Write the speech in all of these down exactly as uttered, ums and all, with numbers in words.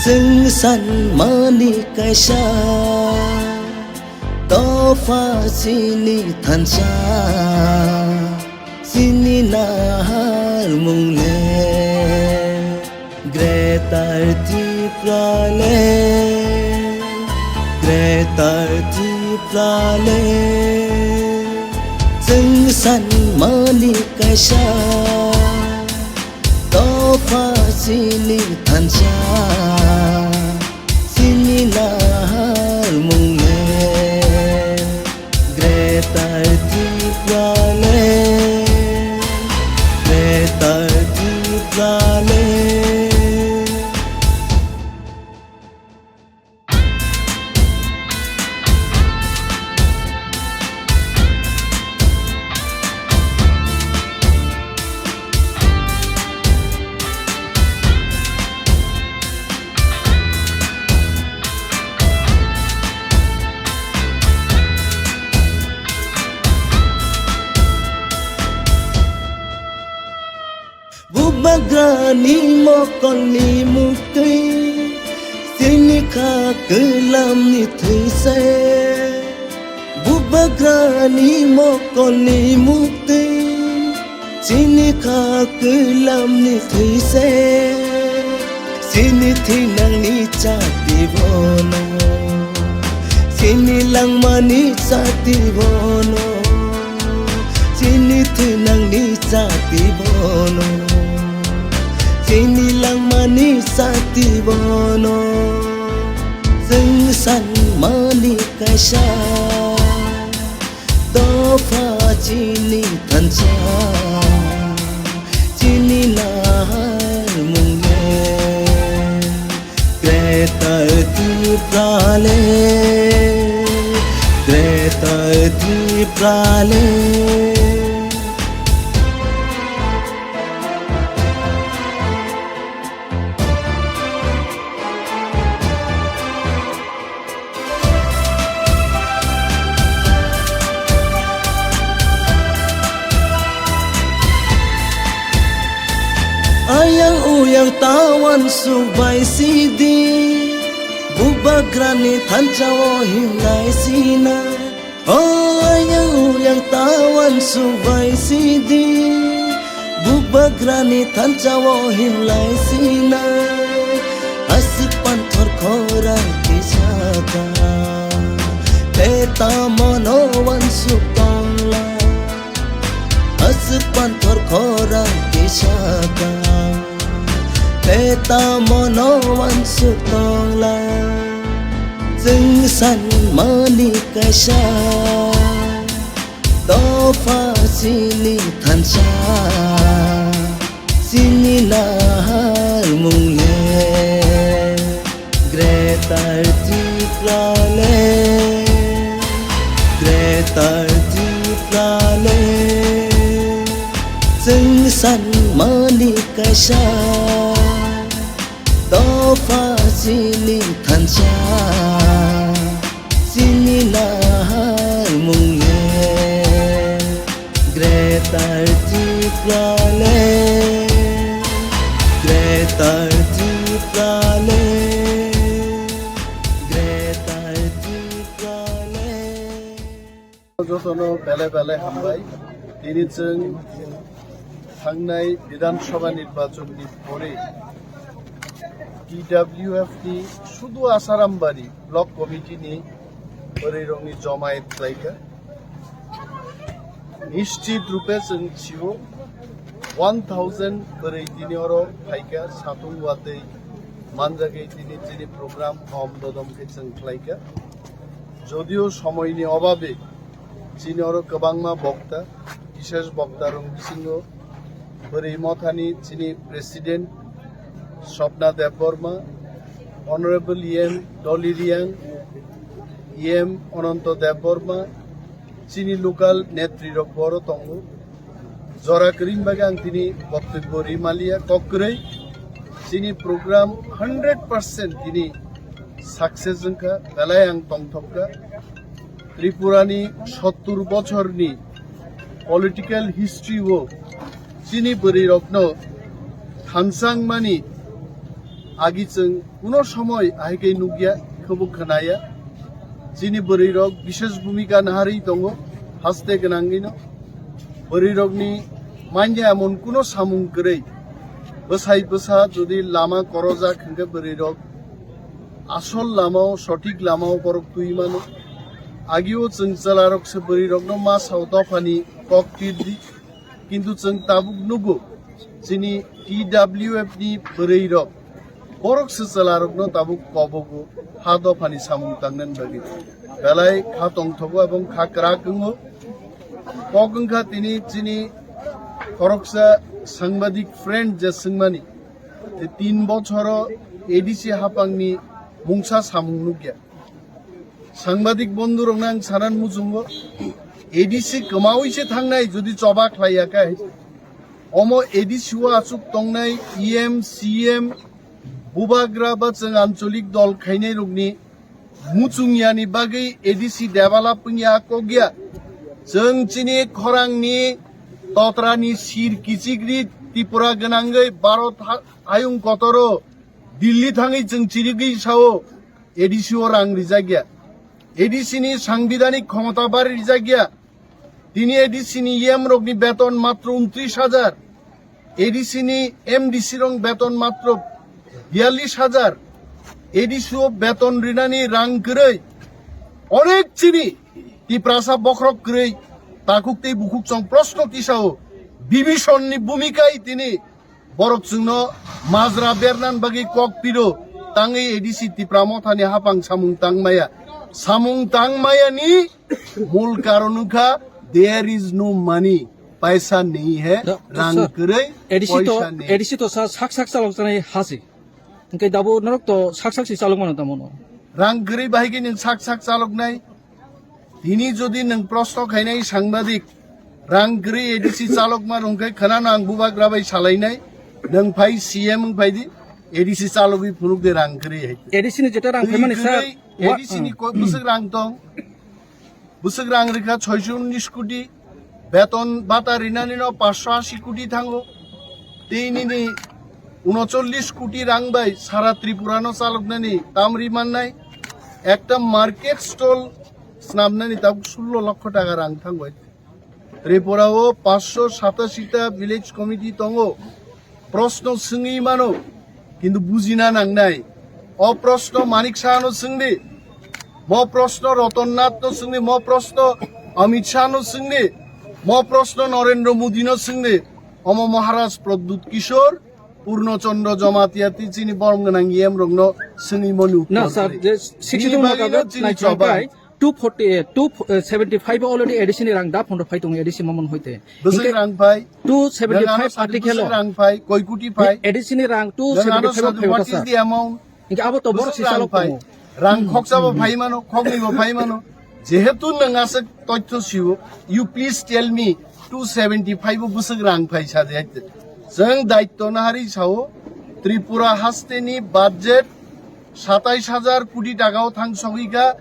Chwng sanmani kaisa dopha chini thansa, chini naharmung le Greater Tipraland, Greater Tipraland. Chwng sanmani kaisa dopha chini thansa, chini naharmung le Greater Tipraland, Greater Tipraland. Bubagrani mokolni muktwi, chini kha kwlamni thwi se. Bubagrani mokolni muktwi, chini kha kwlamni thwi se. Chini thwinangni chati bono, chini langmani chati bono. Chini thwinangni chati bono, chini langmani chati bono. Chwng sanmani kaisa dopha chini thansa, chini naharmung le Greater Tipraland, Greater Tipraland. Ayang uyang tawan subai sidi, Bubagrani thansa o himlai sina. O ayang uyang tawan subai sidi, Bubagrani thansa o himlai sina. Aswk panthor khorang tisaka, te tamono wansuk tongla. Aswk panthor khorang tisaka, te tamono wansuk tongla. Chwng sanmani kaisa dopha chini thansa, chini naharmung le Greater Tipraland, Greater Tipraland. Chwng sanmani kaisa dopha chini thansa, chini naharmung le Greater Tipraland, Greater Tipraland, Greater Tipraland. Jotono belai belai hambai. Tini chwng thangnai Bidhan Sabha nirbachon ni pore T W F ni sudu Asarambari Block Committee ni bwrwi rokni jomayet khlaikha. Nischit rupe chwng sio one thousand bwrwi tini oro phaikha, satung watwi manjagwi tini chini program hom dodom khe chwng khlaikha. Jodio somoini obabe chini oro kwbangma bokta, bishesh bokta rok bisingo bwrwi mothani chini President Swapna Debbarma, Honorable E M Dolly Riang, E M Ananto Debbarma, chini local netri rok bo oro tongo. Jora kwrwini bagwi ang tini boktobbo rimaliya, kok kwrwi chini program hundred percent tini success wngkha, belai ang tongthokha. Tripurani sottur bochorni political history o chini bwrwi rokno thansangmani Agi chwng kuno somoi ahai khe nukya, khwbo khwnaya. Chini bwrwirok bishesh bhumika naharwi tongo, haste gwnangwino. Bwrwirokni manya emon kuno samung kwrwi. Bwsai bwsa jodi lama korojak hwnkhe bwrwirok asol lamao, sothik lamao borok twi mano. Agio chwng chwlarokse bwrwirokno ma sao dophani kok tirdi. Kintu chwng tabuk nugo, chini T W F ni bwrwirok, borok se chwlarokno tabuk kobogo ha dophani samung tangnani bagwi. Belai kha tongthogo ebong kha kwrak wngo. Kok wngkha tini chini khoroksa sangbadik friend je swngmani, je tin bochoro A D C hapangni mungsa samung nukya. Sangbadik bondhurokno ang sanan muchungo, A D C kwmawi se thangnai jodi choba khlaiya khe, omo A D C o achuk tongnai E M, C M, bubagra ba chwng ancholik dol khainairokni muchungyani bagwi A D C develop wngya kokya. Chwng chini khorangni totrani sir kichigri Tripura gwnangwi Bharat ha-, hayung kotoro Delhi thangwi chwng chirigwi sao, A D C o rang rijak ya. A D C ni sangbidanik khomota bari rijak ya. Tini A D C ni E M rokni beton matro untris hajar. A D C ni M D C rok beton matro biyallis hajar. A D C o beton rinani rang kwrwi. Onek chini Tiprasa bokhorok kwrwi takhuk tei bukhuk chong proshno tisao. Bibishon ni bhumikai tini Borok chwngno majra bernan bagwi kok piro, tangwi A D C Tipra Mothani hapang samung tangmaya. Samung tangmayani mul karon wngkha, there is no money, paisa nahi hai, no, rang sir, kwrwi, A D C to, paisa nahi. A D C to sa-, sak sak chalok janai hasi. Hingke dabo norok to sak sak si chalok mano tamo no. Rang kwrwi bahai khe nwng sak sak chalok nai. Tini jodi nwng proshno khainai sangbadik, rang kwrwi A D C chalokma rwngkhe khwnano ang bubagra bai salainai, nwng phai C M wng phaidi, A D C chalogwi phunukdi rang kwrwi hai. A D C ni jeta rang twi phaimani sir, kwrwi, wa-, A D C ni ko-, bwswk rang tong, bwswk rang rikha soiso unnish koti, beton bata rinani no paanch sho ashi koti thango, tei nini unocholish koti rang bai sara Tripura no chaloknani tamri mannai, ekta market stall Snamnani tabuk sullo lokho taka rang thangbai. Tripura o paanchsho satashi ta village committee tongo. Proshno swngwi mano, kintu bujina nangnai. O proshno Manik Saha no swngdi. Mo proshno Ratan Nath no swngdi. Mo proshno Amit Shah no swngdi. Mo proshno Narendra Modi no swngdi. Omo Maharaj Pradyut Kishore, Purno Chandra Jamatia tei chini borom gwnang E M rokno swngwi mani uttor. Na, sir, kwrwi. Je sixty two Bini bagwino mother chini nine choba. Two forty, eh, two, eh, seventy five already A D C ni rang da phondro phai tongo A D C mamon hoite. Bwswk rang phai? Two seventy five article. Bwswk rang phai? Koi koti phai? A D C ni rang two seventy five phai. What is the amount? Hingke abo to borok si chalok tongo. Rang khoksa bo phai mano, khoknwi bo phai mano. Jehetu nwng aswk toitho sio, you please tell me, two seventy five bo bwswk rang phai sa de. Chwng daitto nahari sao, Tripura haste ni budget satais hajar koti taka o thang sogwi kha,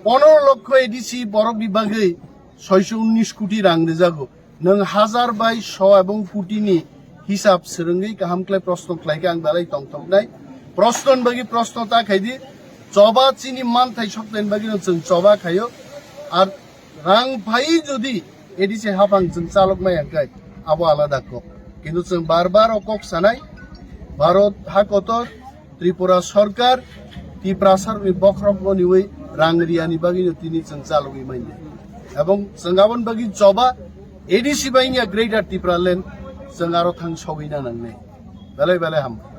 pondro lokho A D C borok ni bagwi soiso unnish koti rang rijago. Nwng hajar bai sho ebong koti ni hisab swrwngwi kaham khlai proshno khlai khe ang belai tongthoknai. Proshno ni bagwi proshno ta khaidi, choba chini manthai soknaini bagwi no chwng choba khaio. Ar rang phai jodi A D C hapang chwng chalok maya khe abo alada kok. Kintu chwng bar bar o kok sanai, Bharat ha kotor Tripura Sarkar, Tiprasarokni bokhorok moniwi rang riyani bagwino tini chwng chalogwi manya. Ebong chwng aboni bagwi choba A D C bai wngya Greater Tipraland chwng aro thang sogwina nangnai. Belai belai hambai.